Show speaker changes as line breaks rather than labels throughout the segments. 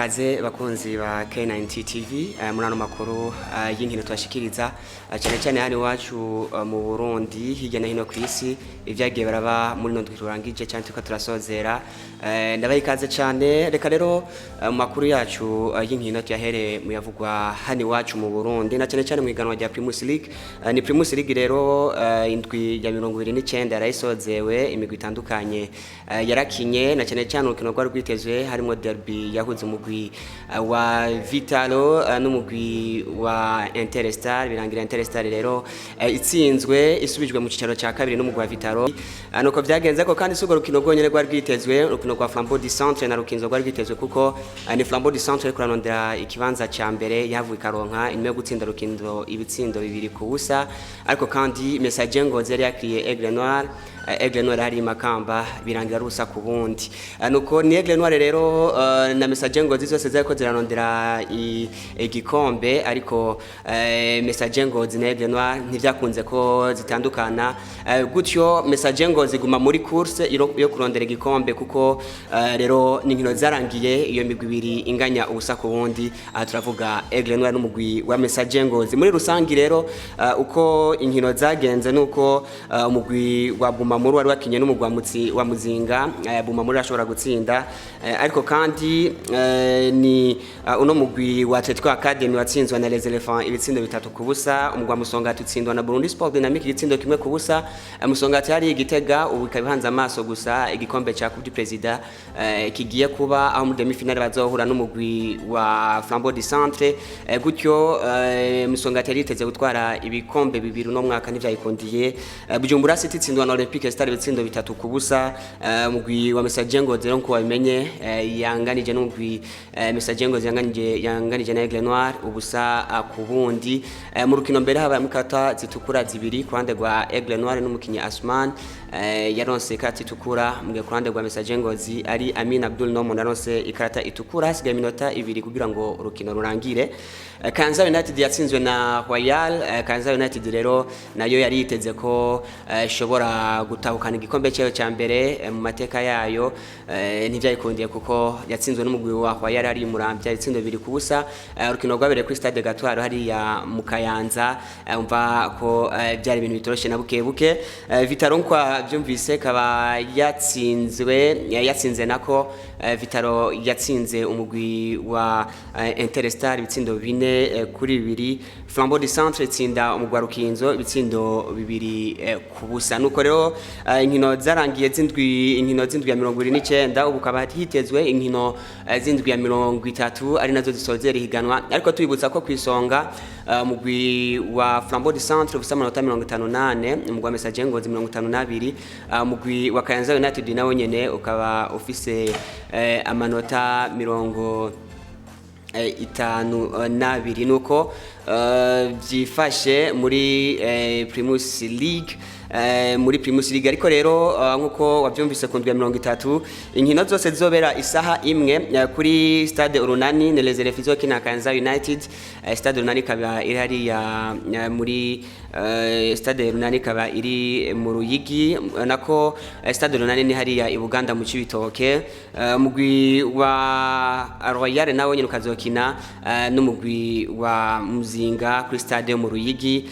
Kaze bakunzi ba K90 TV muri ano makuru y'inkino tubashikiriza cyane cyane hano iwacu mu Burundi, hirya no hino ku isi, ibyagiye baraba muri no turangije cyane turiko turasozera. Ndabaha ikaze cyane. Reka rero mu makuru yacu y'inkino tuyahere mu yavugwa hano iwacu mu Burundi, na cyane cyane mu iganwa rya Primus League. Ni Primus League rero indwi ya 29 yarayisozewe, imigwi itandukanye yarakinye, na cyane cyane urukino rwari rwitezwe harimo derby yahuze umugwi wa Vitalo n'umugwi wa Interstar. Birangira Interstar rero itsinzwe, isubijwe mu cicaro ca kabiri n'umugwi wa Vitalo. Nuko vyagenze ko kandi si urwo rukino rwonyene rwari rwitezwe, urukino rwa Flambeau du Centre na Rukinzo rwari rwitezwe, kuko ni Flambeau du Centre ariko ararondera ikibanza ca mbere, yahavuye ikaronka inyuma yo gutsinda Rukinzo ibitsindo 2-0. Ariko kandi Messager Ngozi yari yakiriye Aigle Noir. Aigle Noir hari Makamba, birangira rusa ku bundi. Nuko ni Aigle Noir rero na Messager Ngozi zose zariko zirarondera igikombe, ariko Messager Ngozi na Aigle Noir ntivyakunze ko zitandukana. Gutyo Messager Ngozi iguma muri course yo kurondera igikombe, kuko rero ni inkino zarangiye iyo migwi ibiri inganya 0-0. Aha turavuga Aigle Noir n'umugwi wa Messager Ngozi. Muri rusangi rero uko inkino zagenze nuko umugwi wa Bumamuru wari wakinye n'umugwi wa Muzinga, Bumamuru ashobora gutsinda, ariko kandi ni uno mugwi wa Atletico Academy watsinzwe na Les Elephants ibitsindo 3-0. Umugwi wa Musongati utsindwa na Burundi Sport Dynamique igitsindo 1-0. Musongati hari Igitega ubu ikaba ihanze amaso gusa igikombe ca Coupe du Président kigiye kuba, aho muri demi-finale bazohura n'umugwi wa Flambeau du Centre. Gutyo Musongati yari yiteze gutwara ibikombe bibiri uno mwaka, ntivyayikundiye. Bujumbura City itsindwa na Olympique Star ibitsindo 3-0. Umugwi wa Messager Ngozi rero, nkuko wabimenye, yanganije n'umugwi Messager Ngozi yanganije na Aigle Noir 0-0. Mu rukino mbere habaye ikarata zitukura zibiri ku ruhande rwa Aigle Noir, n'umukinyi Asman yaronse ikarata itukura, mu gihe ku ruhande rwa Messager Ngozi ari Amin Abdul Nomo yaronse ikarata itukura, hasigaye iminota 2 kugira ngo urukino rurangire. Kayanza United yatsinzwe na Royal. Kayanza United rero nayo yari yiteze ko ishobora gutahukana igikombe cyayo cya mbere mu mateka yayo, ntivyayikundiye kuko yatsinzwe n'umugwi wa Royal ari Muramvya ibitsindo 2-0. Urukino rwabereye kuri Stade Gatwaro hariya mu Kayanza. Umva ko byari ibintu bitoroshe na buke buke. Vitalo nkwa byumvise kaba yatsinzwe, yatsinze nako Vitalo yatsinze umugwi wa Interstar ibitsindo 4-2. Flambeau du Centre itsinda umugwi wa Rukinzo ibitsindo 2-0. Nuko rero inkino zarangiye zindwi, inkino z'indwi ya 29. Ubu kaba hitezwe inkino z'indwi ya 30, ari nazo zisozera ihiganwa. Ariko tubibutsa ko kwisonga umugwi wa Flambeau du Centre ufise amanota 58, umugwi wa Messager Ngozi 52, umugwi wa Kayanza United nawo nyene ukaba ufise amanota 52. Nuko vyifashe muri Primus League, muri Primus League. Ariko rero nkuko wavyumvise, ku ndwi ya 30 inkino zose zizobera isaha 1 kuri Stade Urunani. Ni Les Elephants izokina Kayanza United. Stade Urunani ikaba iri hariya muri Stade Urunani ikaba iri mu Ruyigi, nako Stade Urunani ni hariya i Buganda mu Cibitoke. Umugwi wa Royal nawe nyine ukazokina n'umugwi wa Muzinga kuri stade yo mu Ruyigi,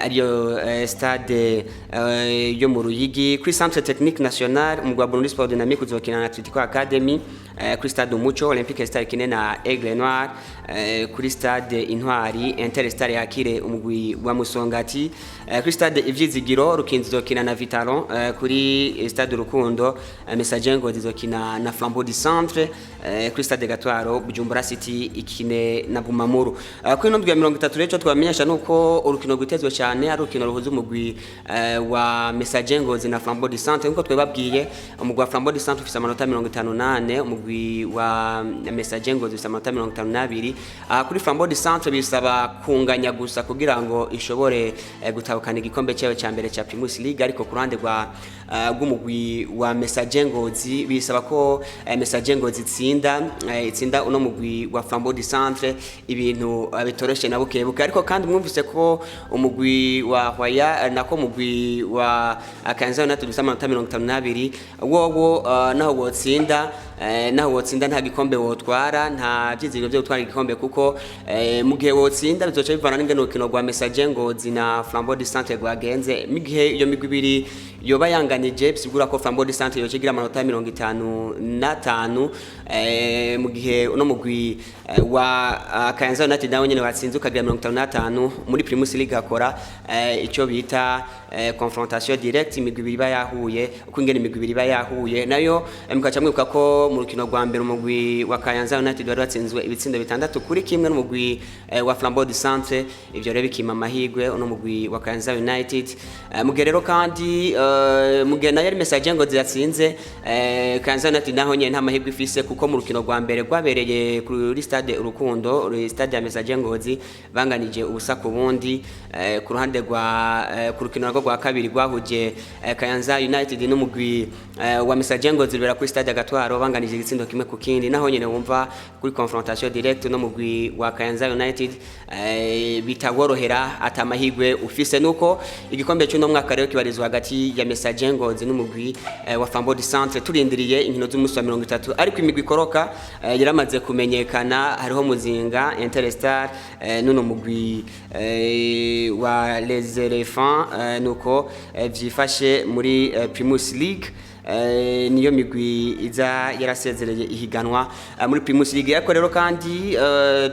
ariyo stade yo mu Ruyigi. Kuri Centre Technique National, umugwi wa Burundi Sport Dynamique uzokina na Atletico Academy. Kuri stade Umuco, Olympique Star ikine na Aigle Noir. Kuri stade Intwari, Interstar yakire umugwi wa Musongati. Kuri stade Ivyizigiro, Rukinzo izokina na Vitalo. Kuri stade Urukundo, Messager Ngozi izokina na Flambeau du Centre. Kuri stade Gatwaro, Bujumbura City ikine na Bumamuru. Kuri ino ndwi ya 30 rero, ico twamenyesha nuko urukino rwitezwe cyane ari urukino ruhuza umugwi wa Messager Ngozi na Flambeau du Centre. Nkuko twebabwiye, umugwi wa Flambeau du Centre ufise amanota 58, umugwi wa Messager Ngozi ufise amanota 52. Aha kuri Flambeau du Centre bisaba kunganya gusa kugira ngo ishobore gutahukana igikombe cyayo cya mbere cya Primus League. Ariko ku ruhande rwa rw'umugwi wa Messager Ngozi bisaba ko Messager Ngozi itsinda uno mugwi wa Flambeau du Centre, ibintu bitoroshe na buke buke. Ariko kandi mwumvise ko umugwi wa Hwaya, nako umugwi wa Kayanza United ufise amanota 52, wowo naho wotsinda Naho wotsinda nta gikombe wotwara, nta vyizigiro vyo gutwara igikombe, kuko mu gihe wotsinda bizoca bivana n'ingene urukino rwa Messager Ngozi na Flambeau du Centre rwagenze. Mu gihe iyo migwi ibiri yoba yanganije, bisigura ko Flambeau du Centre yoca igira amanota 55, mu gihe uno mugwi wa Kayanza United nawe nyene watsinze ukagira 55. Muri Primus League hakora ico bita confrontation directe, imigwi ibiri iba yahuye, uko ingene imigwi ibiri iba yahuye nayo. Mukaca mwibuka ko mu rukino rwa mbere umugwi wa Kayanza United wari watsinzwe ibitsindo 6-1 n'umugwi wa Flambeau du Centre. Ivyo rero bikima amahirwe uno mugwi wa Kayanza United. Mu gihe rero kandi mu gihe nayo ari Messager Ngozi yatsinze, Kayanza United naho nyene nta mahirwe ifise, kuko mu rukino rwa mbere rwabereye kuri stade Urukundo, kuri stade ya Messager Ngozi, banganije 0-0. Ku ruhande rwa ku rukino narwo rwa kabiri rwahuje Kayanza United n'umugwi wa Messager Ngozi rubera kuri stade Gatwaro, banganije igitsindo 1-1. Naho nyene wumva kuri confrontation directe no mugwi wa Kayanza United bitaworohera, atamahirwe ufise. Nuko igikombe cy'uno mwaka rero kibarizwa hagati ya Messager Ngozi n'umugwi wa Flambeau du Centre. Turindiriye inkino z'umunsi wa 30, ariko imigwi ikoroka yaramaze kumenyekana. Hariho Muzinga, Interstar, n'uno mugwi wa Les Elephants. Nuko vyifashe muri Primus League. Niyo migwi iza yarasezereye ihiganwa muri Primus League. Ariko rero kandi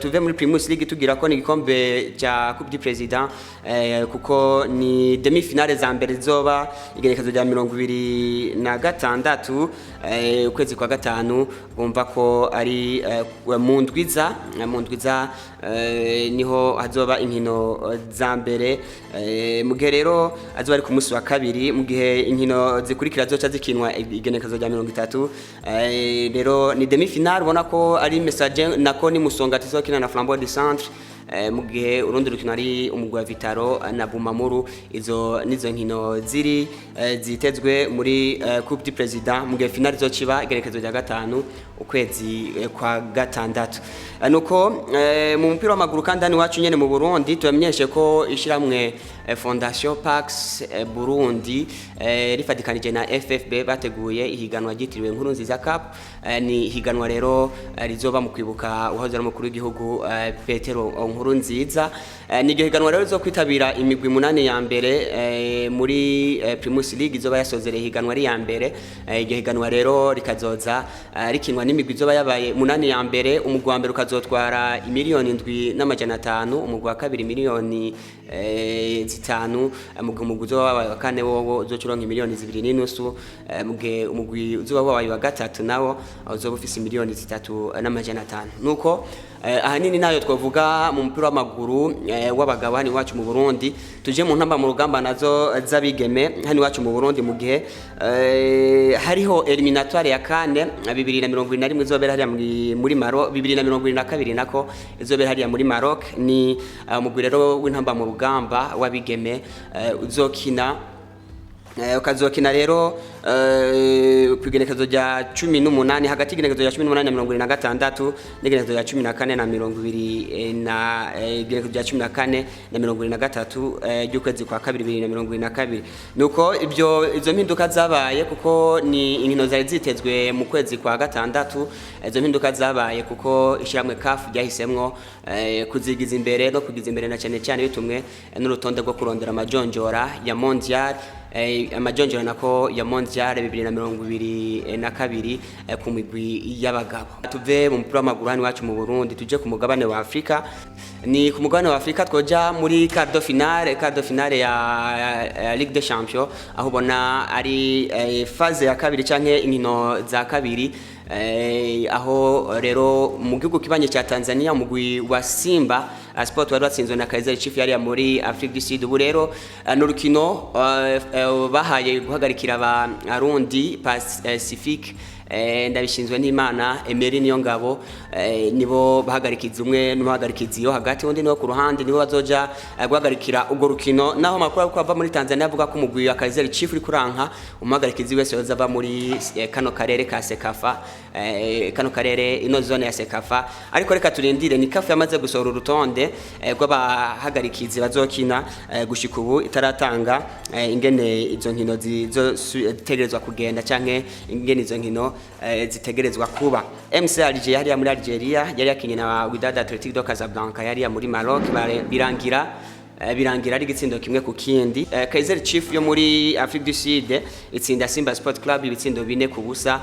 tuve muri Primus League tugira ko ni igikombe cya Coupe du Président, kuko ni demi finale za mbere zizoba igerekezo rya 26 ukwezi kwa gatanu. Bumva ko ari mu ndwiza, niho hazoba inkino za mbere, mu gihe rero azoba ari ku munsi wa kabiri, mu gihe inkino zikurikira zoca zikinwa igenekezo rya 30. Rero ni demi finale, ubona ko ari Messager, nako ni Musonga tizokina na Flambeau du Centre, mu gihe urundi rukino ari umugwi wa Vitaro na Bumamuru. Izo nizo nkino ziri zitezwe muri Coupe du Président, mu gihe finale izociba igenekezo rya 5 ukwezi kwa gatandatu. Nuko mu mupira w'amaguru kandi hano iwacu nyene mu Burundi, tubamenyeshe ko ishiramwe Fondation Pax Burundi rifatikanije na FFB bateguye ihiganwa ryitiriwe Nkuru Nziza Cup. Ni ihiganwa rero rizoba mu kwibuka uwahoze ari umukuru w'igihugu Petero Nkuru Nziza. Ni iryo higanwa rero rizo kwitabira imigwi munani ya mbere muri Primus League izoba yasozereye ihiganwa ari ya mbere. Iryo higanwa rero rikazoza rikinwa n'imigwi izoba yabaye munani ya mbere. Umugwi wa mbere ukazotwara 7,500,000, umugwi wa kabiri miliyoni 5, mu gihe umugwi uzoba wabaye wa kane wowo uzoca uronka 2,500,000, mu gihe umugwi uzoba wabaye wa gatatu nawo uzoba ufise 3,500,000. Nuko ahanini nayo twavuga mu mupira w'amaguru w'abagabo hano iwacu mu Burundi. Tuje mu ntamba mu rugamba nazo z'abigeme hano iwacu mu Burundi, mu gihe hariho éliminatoires ya CAN 2021 izobera hariya muri Maroc, 2022 nako izobera hariya muri Maroc. Ni umugwi rero w'intamba mu rugamba w'abigeme uzokina, ukazokina rero ku igenekerezo rya 18, hagati y'igenekerezo rya 18 na 26 n'igenekerezo rya 14 na mirongo ibiri na igenekerezo rya 14 na 23 ry'ukwezi kwa kabiri 2022. Nuko ibyo izo mpinduka zabaye kuko ni inkino zari zitezwe mu kwezi kwa gatandatu. Izo mpinduka zabaye kuko ishyirahamwe CAF ryahisemwo kuzigiza imbere no kugiza imbere, na cyane cyane bitumwe n'urutonde rwo kurondera amajonjora ya mondial, amajonjora nako ya mondial 2022 ku migwi y'abagabo. Tuve mu mupira w'amaguru hano iwacu mu Burundi, tuje ku mugabane wa Afrika. Ni ku mugabane wa Afrika twoja muri quart de finale ya Ligue des Champions, aho ubona ari phase ya kabiri canke inkino za kabiri, aho rero mu gihugu kibanye cya Tanzania umugwi wa Simba Sport wari watsinzwe na Kaizer Chiefs yari muri Afrique du Sud. Ubu rero n'urukino bahaye guhagarikira abarundi Pacifique ndabishinzwe n'Imana, Emery niyo ngabo, nibo bahagarikiza, umwe n'umuhagarikizi yo hagati, undi niwo ku ruhande, nibo bazoja guhagarikira urwo rukino. Naho amakuru ariko ava muri Tanzania avuga ko umugwi wa Kaizer Chiefs uri kuranka umuhagarikizi wese yoza ava muri kano karere ka CECAFA, kano karere, ino zone ya CECAFA. Ariko reka turindire, ni CAF yamaze gusohora urutonde rw'abahagarikizi bazokina. Gushika ubu itaratanga ingene izo nkino zizotegerezwa kugenda canke ingene izo nkino. zitegerezwa kuba. MC Alger yari muri Algeria yari yakinye na Wydad Athletic de Casablanca yari muri Maroc, birangira ari igitsindo 1-1. Kaizer Chiefs yo muri Afrique du Sud itsinda Simba Sport Club ibitsindo 4-0,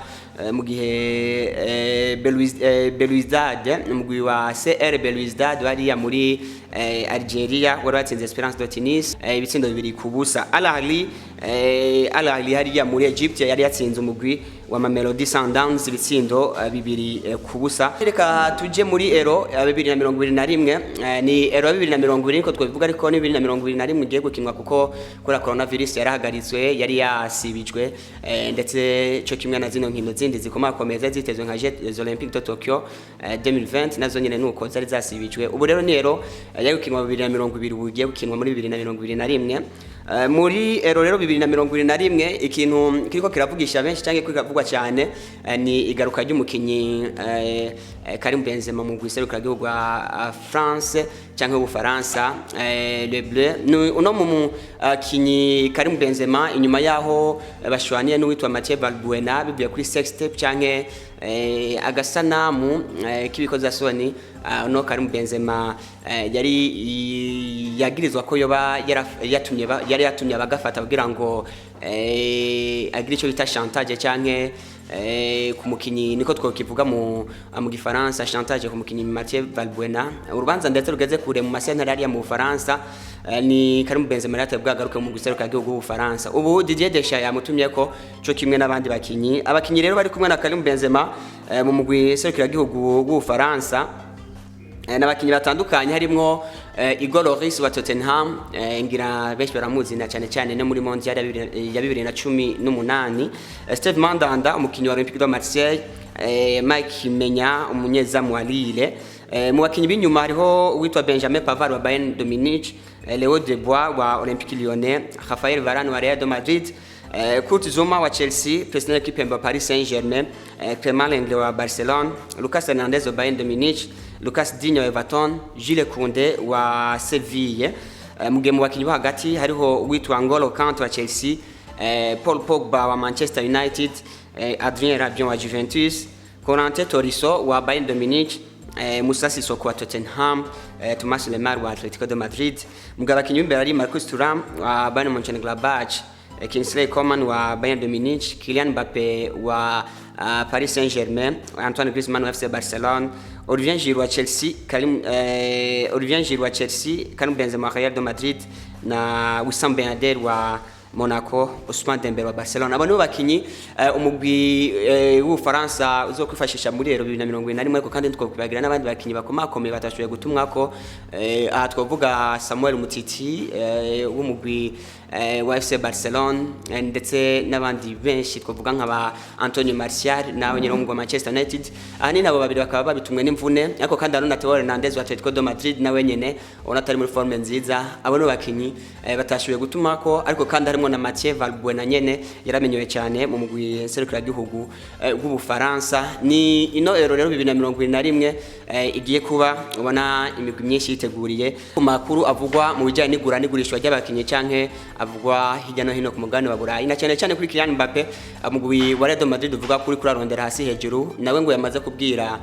mu gihe Belouizdad, umugwi wa CR Belouizdad wariya muri Algeria, wari watsinze Esperance de Tunis ibitsindo 2-0. Al Ahly hariya muri Egypt yari yatsinze umugwi wa Mamelodi Sundowns ibitsindo 2-0. Reka tuje muri Euro ya 2021. Ni Euro ya 2020 niko twabivuga, ariko ni 2021 igiye gukinwa, kuko kuri coronavirus yarahagaritswe, yari yasibijwe, ndetse cyo kimwe na zino nkino zindi zikomakomeye zari zitezwe nka Jeux Olympiques de Tokyo 2020, nazo nyine nuko zari zasibijwe. Ubu rero ni Euro yari gukinwa 2020, ubu igiye gukinwa muri 2021. Muri Euro rero 2021, ikintu kiriko kiravugisha benshi cyangwa kiriko kiravugwa cyane ni igaruka ry'umukinyi Karim Benzema mu gihugu wa France cyangwa ubufaransa, Les Bleus. Ni uno mukinyi Karim Benzema, inyuma yaho bashwaniye n'uwitwa Mathieu Valbuena bivuye kuri sex tape canke agasanamu k'ibikozasoni, no Karim Benzema yari yagirizwa ko yoba yatumye yari yatumye abagafata kugira ngo agire icyo bita chantage canke ku mukinyi, niko twokivuga mu gifaransa, chantage ku mukinyi Mathieu Valbuena. Urubanza ndetse rugeze kure mu masentare hariya mu Bufaransa. Ni Karim Benzema yari bwagaruke mu guseruka igihugu w'Ubufaransa. Ubu Didier Deschamps yamutumye ko co kimwe n'abandi bakinyi. Abakinyi rero bari kumwe na Karim Benzema mu mugwi serukiragihugu w'Ubufaransa n'abakinyi batandukanye, harimwo Hugo Lloris wa Tottenham, ngira benshi baramuzi na cyane cyane no muri Mondial ya 2018, Steve Mandanda, umukinyi wa Olympique de Marseille, Mike Maignan, umunyezamu wa Lille. Mu bakinyi b'inyuma hariho uwitwa Benjamin Pavard wa Bayern de Munich, Leo Dubois wa Olympique Lyonnais, Raphaël Varane wa Real de Madrid, Kurt Zouma wa Chelsea, Presnel Kimpembe wa Paris Saint-Germain, Clément Lenglet wa Barcelone, Lucas Hernandez wa Bayern de Munich, Lucas Digne wa Everton, Jules Koundé wa Seville. Mu gihe mu bakinyi bo hagati hariho uwitwa N'Golo Kante wa Chelsea, Paul Pogba wa Manchester United, Adrien Rabiot wa Juventus, Corentin Tolisso wa Bayern de Munich, Moussa Sissoko wa Tottenham, Thomas Lemar wa Atletico de Madrid. Mu gihe abakinyi b'imbere ari Marcus Thuram wa Bayern Mönchengladbach, Kingsley Coman wa Bayern de Munich, Kylian Mbappe wa Paris Saint-Germain, Antoine Griezmann wa FC Barcelone, Olivier Giroud wa Chelsea, Olivier Giroud wa Chelsea, Karim Benzema wa Real de Madrid na Wissam Ben Yedder wa Monaco, Ousmane Dembele wa Barcelona. Abo nibo bakinyi umugwi w'Ubufaransa uzokwifashisha muri Euro 2021. Ariko kandi twokwibagira n'abandi bakinyi bakomakomeye batashoboye gutumwako. Aha twavuga Samuel Umtiti w'umugwi wa FC Barcelone, ndetse n'abandi benshi twavuga nka ba Antonio Martial nawe nyine wo mu Manchester United. Ahanini abo babiri bakaba babitumwe n'imvune, ariko kandi hari na Theo Hernandez wa Atletico de Madrid, nawe nyene ubona atari muri forme nziza. Abo nibo bakinyi batashoboye gutumako, ariko kandi harimo na Mathieu Valbuena nyene yaramenyewe cyane mu mugwi serukiragihugu w'Ubufaransa. Ni ino Euro rero 2021 igiye kuba, ubona imigwi myinshi yiteguriye. Ku makuru avugwa mu bijyanye n'igura n'igurishwa ry'abakinyi canke avugwa hirya no hino ku mugabane wa Burayi, na cyane cyane kuri Kylian Mbappe, umugwi wa Real Madrid uvuga kuri kurarondera hasi hejuru, nawe ngo yamaze kubwira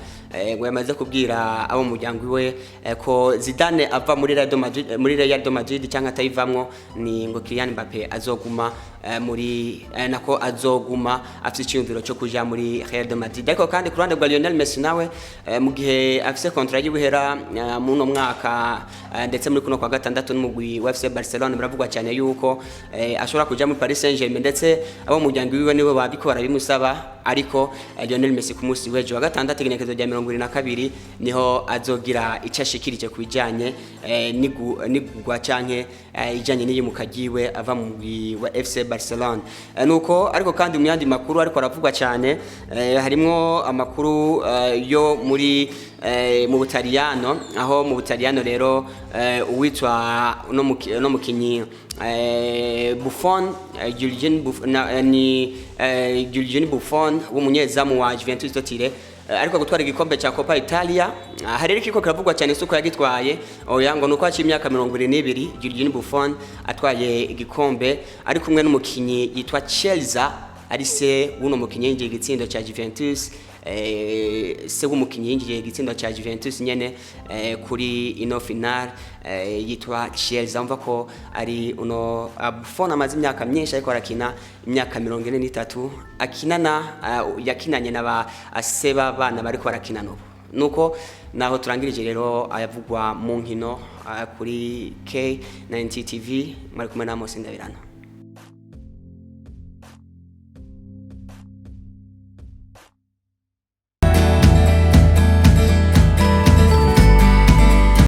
abo mu muryango iwe ko Zidane ava muri Real de Madrid, muri Real de Madrid cyangwa atayivamwo, ni ngo Kylian Mbappe azoguma muri nako azoguma afite icyumviro cyo kuja muri Real de Madrid. Ariko kandi ku ruhande rwa Lionel Messi nawe, mu gihe afise contrat y'ubuhera muri uno mwaka, ndetse muri kuno kwa gatandatu n'umugwi wa FC Barcelona, biravugwa cyane yuko ashobora kuja muri Paris Saint-Germain, ndetse abo mu muryango wiwe nibo babiko barabimusaba. Ariko Lionel Messi ku munsi w'ejo wa gatandatu, igenekerezo rya 22, niho azogira icyo ashikirije ku bijanye n'igurwa canke ijanye n'iyimuka ryiwe ava mu mugwi wa FC Barcelona. Nuko ariko kandi mu yandi makuru ariko aravugwa cyane, harimwo amakuru yo muri mu Butaliyano, aho mu Butaliyano rero uwitwa no mukinyi Buffon, Gianluigi Buffon, ni Gianluigi Buffon w'umunyezamu wa Juventus de Turin, ariko gutwara igikombe cya Coppa Italia. Hari rero kiriko kiravugwa cyane, suko yagitwaye, oya, ngo nuko haciye imyaka 22 Gianluigi Buffon atwaye igikombe ari kumwe n'umukinyi yitwa Chiesa. ari se w'uno mukinyi yinjiye igitsindo ca Juventus, se w'umukinyi yinjiye igitsindo ca Juventus nyene kuri ino final, yitwa Chiesa. Umva ko ari uno Buffon amaze imyaka myinshi ariko arakina, imyaka 43 akinana, yakinanye na ba se b'abana bariko barakina n'ubu. Nuko naho turangirije rero ayavugwa mu nkino kuri K90 TV. Mwari kumwe na Mose Ndabirana.